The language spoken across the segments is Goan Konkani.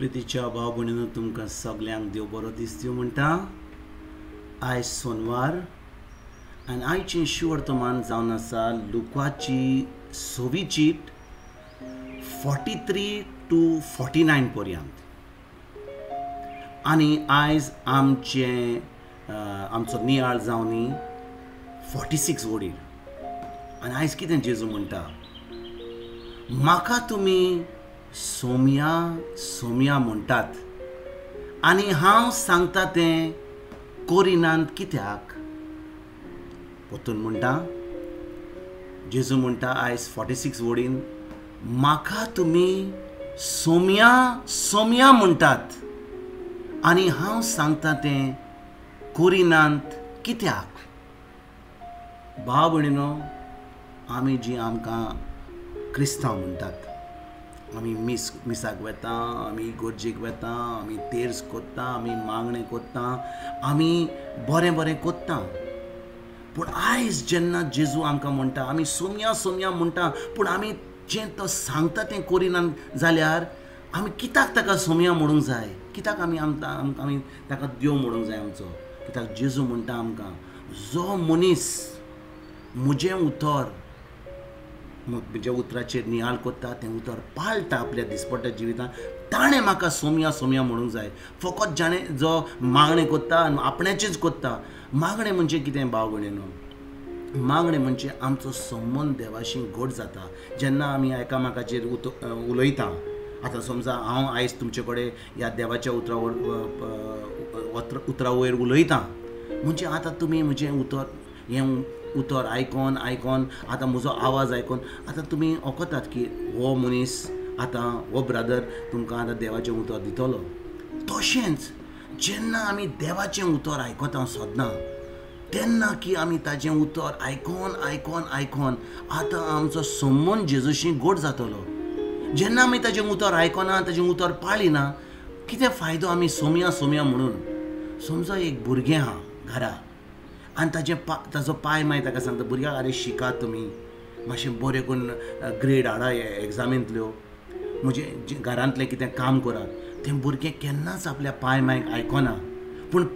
प्रितीच्या भाव भयणीनो तुमकां सगल्यांक देव बरो दीस दिवं म्हणटा। आयज सोनवार आनी आयचें शिवर्तमान जावन आसा लुकाची सवी चीट 43 to 49 पर्यंत। आनी आयज आमचें आमचो नियाळ जावनी 46 वडील। आनी आयज कितें जेजू म्हणटा, म्हाका तुमी सोम्या सोम्या म्हणटात आनी हांव सांगता तें कोरिनांत कित्याक? परतून म्हणटा, जेजू म्हणटा आयज 46 वडीन, म्हाका तुमी सोम्या सोम्या म्हणटात आनी हांव सांगता तें कोरिनांत कित्याक? भाव भयणीनो, आमी जी आमकां क्रिस्तांव म्हणटात, आमी मिसाक वता, आमी इगर्जेक वता, आमी तेर्स कोत्ता, आमी मागणें कोत्ता, आमी बरें बरें कोत्ता। पूण आयज जेन्ना जेजू आमकां म्हणटा आमी सोम्या सोम्या म्हणटा, पूण आमी जें तो सांगता तें करिना जाल्यार आमी कित्याक ताका सोम्या म्हणूंक जाय? कित्याक आमी आमी ताका देव म्हणूंक जाय आमचो? कित्याक जेजू म्हणटा आमकां, जो मनीस म्हजें उतर म्हज्या उतराचेर नियाळ करता, तें उतर पाळटा आपल्या दिसपट्ट्या जिवितांत, ताणें म्हाका सोम्या सोम्या म्हणूंक जाय। फकत जाणें जो मागणें करता आनी आपण्याचेंच करता। मागणें म्हणजे कितें भाव भयणीनो? मागणें म्हणजे आमचो संबंद देवाशी घट जाता जेन्ना आमी एकामेकाचेर उलयता। आतां समजा हांव आयज तुमचे कडेन ह्या देवाच्या उतरा वयर उलयता, म्हणजे आतां तुमी म्हजें उतर हें उतर आयकोन आयकोन आतां म्हजो आवाज आयकोन आतां तुमी वखतात की हो मनीस आतां हो ब्रदर तुमकां आतां देवाचें उतर दितलो। तशेंच जेन्ना आमी देवाचें उतर आयकता सदां, तेन्ना की आमी ताजें उतर आयकोन आयकोन आयकोन आतां आमचो संबंद जेजूशी गोड जातलो। जेन्ना आमी ताजें उतर आयकना, ताजें उतर पाळिना, कितें फायदो आमी सोम्या सोम्या म्हणून? समजा एक भुरगें आहा घरा आनी ताजें ताजो पाय माय ताका सांगता, भुरग्याक आरे शिकात तुमी मातशें बरें करून ग्रेड हाडा एग्जामींतल्यो, म्हजें घरांतलें कितें काम करात। तें भुरगें केन्नाच आपल्या पाय मायक आयकना, पूण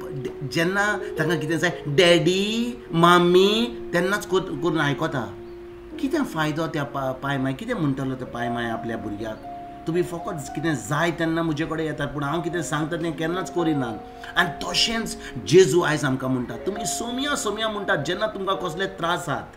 जेन्ना तांकां कितें जाय डॅडी मामी तेन्नाच करून आयकता। कितें फायदो त्या पाय माय? कितें म्हणटलो त्या पाय माय आपल्या भुरग्याक? तुमी फकत कितें जाय तेन्ना म्हजे कडेन येतात, पूण हांव कितें सांगता तें केन्नाच करिना। आनी तशेंच जेजू आयज आमकां म्हणटा, तुमी सोम्या सोम्या म्हणटात, जेन्ना तुमकां कसले त्रास आहात,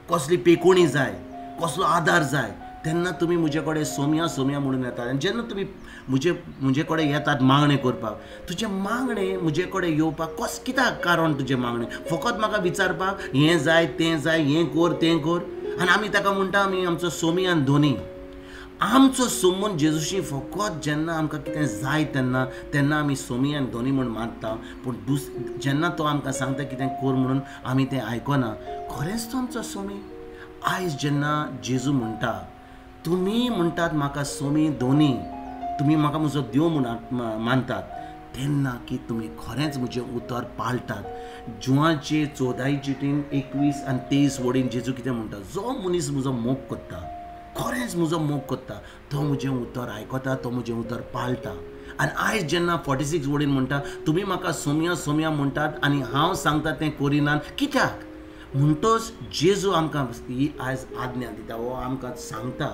कसली पेकोणी जाय, कसलो आदार जाय, तेन्ना तुमी म्हजे कडेन सोम्या सोम्या म्हणून येतात। आनी जेन्ना तुमी म्हजे कडेन येतात मागणें करपाक, तुजें मागणें म्हजे कडेन येवपाक कित्याक कारण तुजें मागणें? फकत म्हाका विचारपाक हें जाय तें जाय, हें कर तें कर, आनी आमी ताका म्हणटा आमी आमचो सोमी आनी धोनी। आमचो संबंद जेजूशी फकत जेन्ना आमकां कितें जाय तेन्ना तेन्ना आमी सोमी आनी धोनी म्हूण मानता, पूण जेन्ना तो आमकां सांगता कितें कर म्हणून आमी तें आयकना। खरेंच तो आमचो सोमी? आयज जेन्ना जेजू म्हणटा, तुमी म्हणटात म्हाका सोमी धोनी, तुमी म्हाका म्हजो देव म्हूण मानतात, तेन्ना की तुमी खरेंच म्हजें उतर पाळटात। जुवाचे 14 चिटीन 21 आनी 23 वडीन जेजू कितें म्हणटा, जो मनीस म्हजो मोग करता, खरेंच म्हजो मोग करता, तो म्हजें उतर आयकता, तो म्हजें उतर पाळटा। आनी आयज जेन्ना 46 वडीन म्हणटा, तुमी म्हाका सोम्या सोम्या म्हणटात आनी हांव सांगता तें करिनात कित्याक? म्हणटच जेजू आमकां ही आयज आज्ञा दिता, हो आमकां सांगता,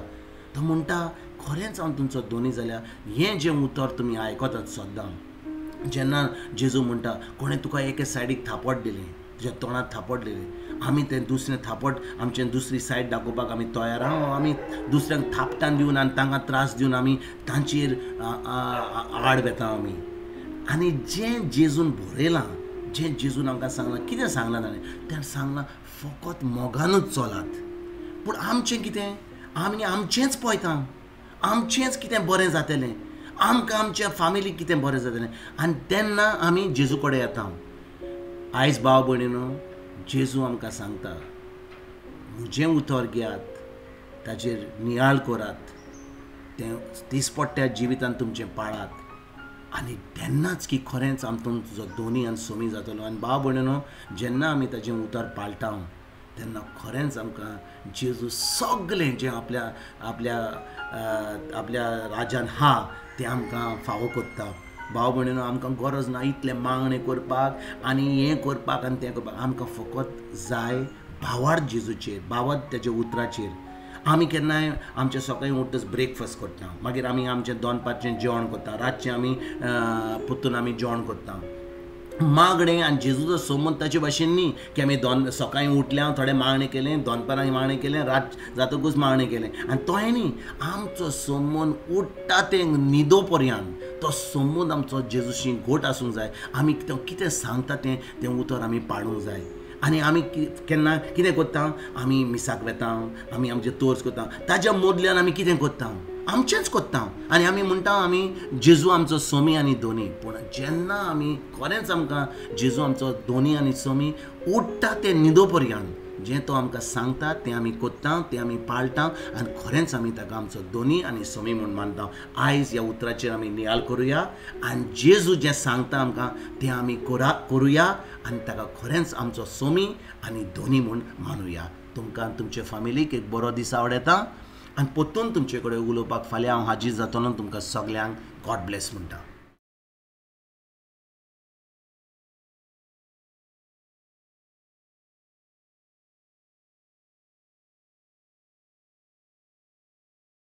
तो म्हणटा खरेंच हांव तुमचो धोनी जाल्यार हें जें उतर तुमी आयकतात सद्दां। जेन्ना जेजू म्हणटा, कोणें तुका एके सायडीक थापट दिलें, तुज्या तोंडार थापट दिलें, आमी तें दुसरें थापट आमचें दुसरी सायड दाखोवपाक आमी तयार आहा, आमी दुसऱ्यांक थापटान दिवन आनी तांकां त्रास दिवन आमी तांचेर आड वेता आमी। आनी जें जेजून बरयलां, जें जेजून आमकां सांगलां, कितें सांगलां ताणें? ताणें सांगलां फकत मोगानूच चलात। पूण आमचें कितें? आमी आमचेंच पळयता, आमचेंच कितें बरें जातलें, आमकां आमच्या फामिलीक कितें बरें जातलें, आनी तेन्ना आमी जेजू कडेन येता। आयज भाव भयणीनो, जेजू आमकां सांगता, म्हजें उतर घेयात, ताजेर नियाळ करात, तें दिसपट्ट्या जिवितांत तुमचें पाळात, आनी तेन्नाच की खरेंच आम तुमचो धोनी आनी सोमी जातलो। आनी भाव भयणीनो, जेन्ना आमी ताजें उतर पाळटा तेन्ना खरेंच आमकां जेजू सगळें जें आपल्या आपल्या आपल्या राजान हा तें आमकां फावो करता। भाव भयणीनो, आमकां गरज ना इतलें मागणें करपाक आनी हें करपाक आनी तें करपाक। आमकां फकत जाय भावार्थ जेजूचेर, भावार्थ तेज्या उतराचेर। आमी केन्नाय आमचे सकाळीं उठच ब्रेकफास्ट करता, मागीर आमी आमचें दनपारचें जेवण करता, रातचें आमी परतून आमी जेवण करता। मागणें आनी जेजूचो संबंद ताचे भाशेन न्ही की आमी सकाळीं उठल्या थोडें मागणें केलें, दनपारां मागणें केलें, रात जातकूच मागणें केलें, आनी तोहें न्ही। आमचो संबंद उठ्ठा तें न्हिदो पर्यंत तो संबंद आमचो जेजूशी घट आसूंक जाय। आमी तो कितें सांगता तें तें उतर आमी पाळूंक जाय। आनी आमी केन्ना कितें करता, आमी मिसाक वेता, आमी आमचे तोर्स करता, ताज्या मदल्यान आमी कितें करता, आमचेंच करता आनी आमी म्हणटा आमी जेजू आमचो सोमी आनी दोनी। पूण जेन्ना आमी खरेंच आमकां जेजू आमचो दोनी आनी सोमी उठ्ठा तें न्हिदो पर्यंत जें तो आमकां सांगता तें आमी करता, तें आमी पाळटा आनी खरेंच आमी ताका आमचो दोनी आनी सोमी म्हूण मानता। आयज ह्या उतराचेर आमी नियाळ करुया आनी जेजू जें सांगता आमकां तें आमी करुया आनी ताका खरेंच आमचो सोमी आनी दोनी म्हूण मानुया। तुमकां तुमचे फामिलीक एक बरो दीस आवडटा आनी परतून तुमचे कडेन उलोवपाक फाल्यां हांव हाजीर जातलो। तुमकां सगल्यांक गॉड ब्लेस म्हणटा।